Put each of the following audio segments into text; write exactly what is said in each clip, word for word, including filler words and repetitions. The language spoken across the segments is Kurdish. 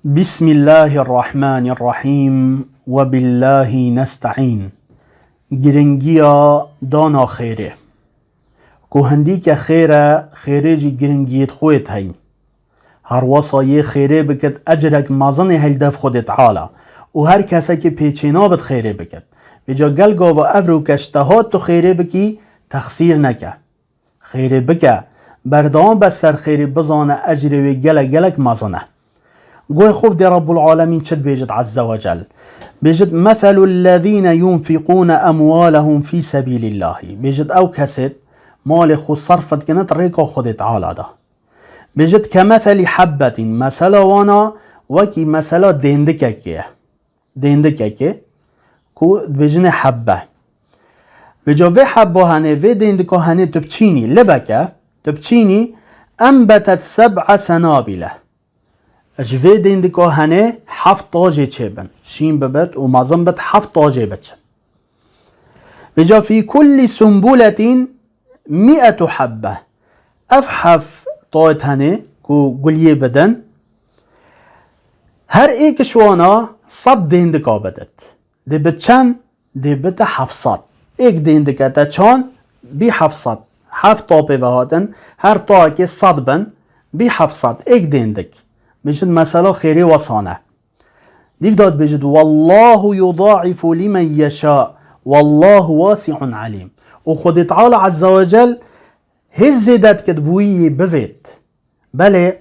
Bismillahirrahmanirrahim. Ve billahi nesta'in. Giringiya dana xêrê. Ku hindîke xêr e, xêrê jî giringiyêt xwêt heyî. Her wesa yê xêrê bikit, ecrek mezinê heyl dev Xwedê Teala. Û her kesekî pêçêna bit xêrê bikit. Vêca gel gava ev rûke ji te hat tu xêrê bikî, texsîr neke. Xêrê bike, berdewam be ser xêrê, bizane ecrê wê gelek gelek mezin e. Guhê xwe bidê Rabbul Alemîn çi dibêjit Azze ve Cel. Bêjit, "Meselul lezîne yunfiqûne emwalehum fî sebîlîllahî." Bêjit, ew kesêt malê xwe serf dikin di rêka Xwedê Teala de. Bêjit, "Kemeselî hebbetin." Mesela wana wekî mesela dêndikekê ye. Dêndikekê ku dibêjinê hebbe. Vêca vê hebba henê, vê dêndika henê tu biçînî, libeke, tu biçînî, enbetet seb'a senabile. Ji vê dêndika henê heft tajê çêbin. Şîn bibit û mezin bit, heft tajê biçin. Vêca fî kullî sumbuletin mi'etu hebbe. Ev heft tayê tenê ku guliyê bidin, her êk ji wana sed dêndika bidit. Dê bi çend? Dê bite heft sed. Êk dêndike te çand, bî heft sed. Heft ta pê ve hatin, her tayekê sed bin, bî heft sed. Êk dêndik. Bêjin mesela xêrê wesane. Dîv da dibêjit, "Wallahu yudaifu limen yeşâ, wallahu wasi'un alim." Û Xwedê Teala Azze ve Cel hêj zêde dikit bûyî bivêt. Belê,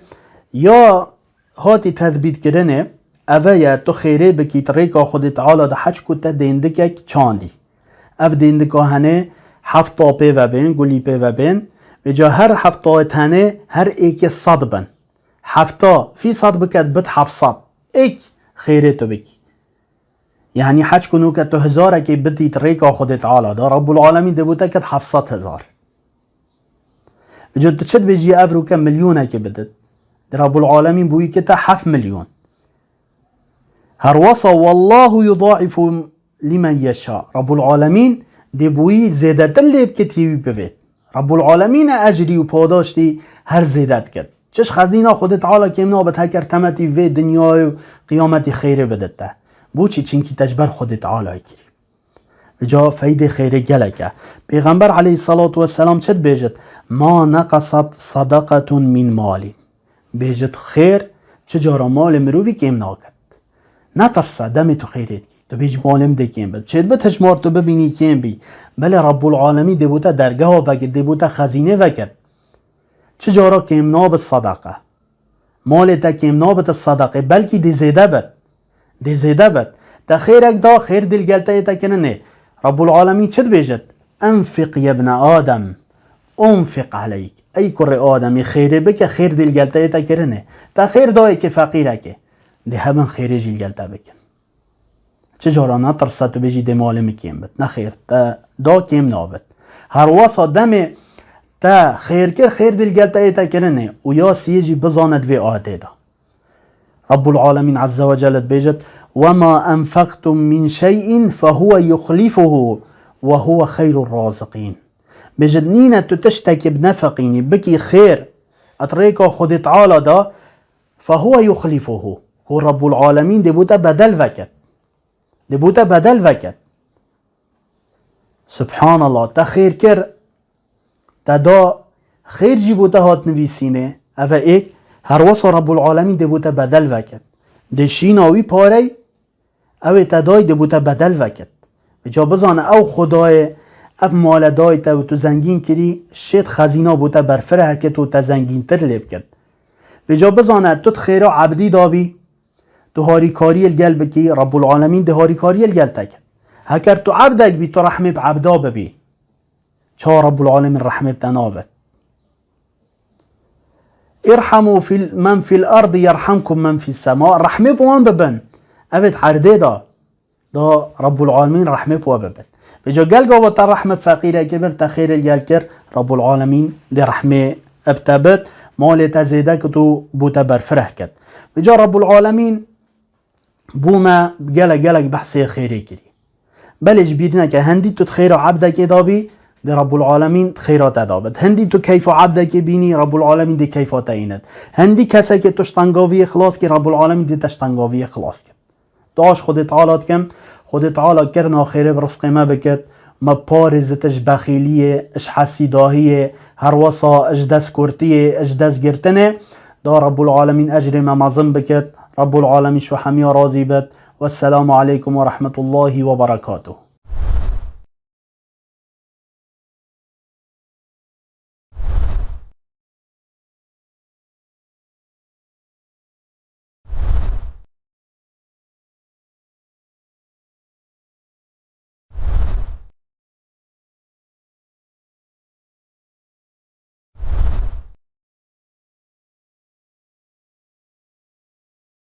ya hatî tethbîtkirinê, eve ye tu xêrê bikî, tu rêka Xwedê Teala de heç ku te dêndikek çandî. Ev dêndika henê heft ta pê ve bên, gulî pê ve bên. Vêca her heft tayê tenê her êkê sed bin. Heft ta fî sed biket, bit heft sed. Êk xêrê tu bikî. Yanî heç ku nûke tu hizarekê bidît rêka Xwedê Teala de, Rabbul Alemîn dê bo te ket heft sed hizar. Vêca tu çi dibêjî ev rûke milyonekê bidit? Dê Rabbul Alemîn bo wî kite heft milyon. Her wesa wallahu yudaifu limen yeşâ. Rabbul Alemîn dê bo wî zêdetir lê bikit yê wî bivêt. Rabbul Alemîn e ecrî û padaştî her zêde dikit. Çi ji xezîna Xwedê Teala kêm nabit, heker temetî vê dinyayê û qiyametî xêrê bidit te. Boçî? Çinkî te ji ber Xwedê Teala kirî. Vêca feydê xêrê gelek e. Pêxember aleyhissalatu vesselam çi dibêjit? "Ma neqesat sadaqatun min malin." Bêjit, xêr çi cara malê mirovî kêm naket. Netirse, demê tu xêrê dikî. Tu bêjî, "Malê min dê kêm bit." Çêdibe tijmar tu bibînî kêm bî. Belê Rabbul Alemîn dê bo te dergeha veket, dê bo te xezînê veket. Çi cara kêm nabit sedeqe. Malê te kêm nabit sedeqê, belkî dê zêde bit. Dê zêde bit. Te xêrek da, xêr dê li gel te yê te kirinê. Rabbul Alemîn çi dibêjit? "Enfiq yebne Adem, unfiq aleyk." Ey kurê Ademî, xêrê bike, xêr dê li gel te yê te kirinê. Te xêr da yekê feqîrekê. Dê hebin xêrê jî li gel te bikin. Çi cara netirse tu bêjî, "Dê malê min kêm bit." Nexêr, te da kêm nabit. Her wesa demê te xêr kir, xêr dê li gel te yê te kirinê û ya siyê jî bizane di vê ayetê de. Rabbul Alemîn Azze ve Celle dibêjit, "Wema enfektum min şey'in fehuve yuxlifuhu ve huve xeyrur raziqîn." Bêjit, nîne tu tiştekê binefeqînî, bikî xêr, et rêka Xwedê Teala da, fehuve yuxlifuhu. Ku Rabbul Alemîn dê bo te bedel veket. Dê bo te bedel veket. Subhanallah, te xêr kir, te da, xêr jî bo te hat nivîsînê. Ev e êk, her wesa Rabbul Alemîn dê bo te bedel veket. Dê şîna wî parey, ew ê te dayî dê bo te bedel veket. Vêca bizane ew Xwedayê, ev male dayî te û tu zengîn kirî, şêt xezîna bo te berfireh ket û te zengîntir lê biket. Vêca bizane tu di xêra ebdî dabî, tu harîkariyê li gel bikî, Rabbul Alemîn dê harîkariyê li gel te ket. Heker tu ebdek bî, tu rehmê bi ebda bibî. Çawa Rabbul Alemîn rehmê bi te nabet? "Irhemu fil, men fil ardi yerhamkum men fis sema." Rehmê bi wan bibin. Ev ê di erdê de. Da Rabbul Alemîn rehmê bi we bibin. Vêca gel gava te rehmê bi feqîrekê bir, te xêrê li gel kir, Rabbul Alemîn dê rehmê bi te bit, malê te zêde kit û bo te berfireh kit. Vêca Rabbul Alemîn bo me gelek gelek behsê xêrê kirî. Belê ji bîr neke, hindî tu di xêra ebdekê dabî, Dê Rabbul Alemîn xêra te da bit. Hindî tu keyfa ebdekê bînî, Rabbul Alemîn dê keyfa te înit. Hindî kesekê tu ji tengaviyê xilas kî, Rabbul Alemîn dê te ji tengaviyê xilas kit. Dua ji Xwedê Teala dikim, Xwedê Teala kirina xêrê bi rizqê me bikit, me parêzit ji bexîliyê, ji hesîdahiyê, herwesa ji destkurtiyê, ji destgirtinê. Da Rabbul Alemîn ecrê me mezin bikit. Rabbul Alemîn ji we hemiya razî bit. Wesselamu aleykum ve rahmetullahi ve berekatuh.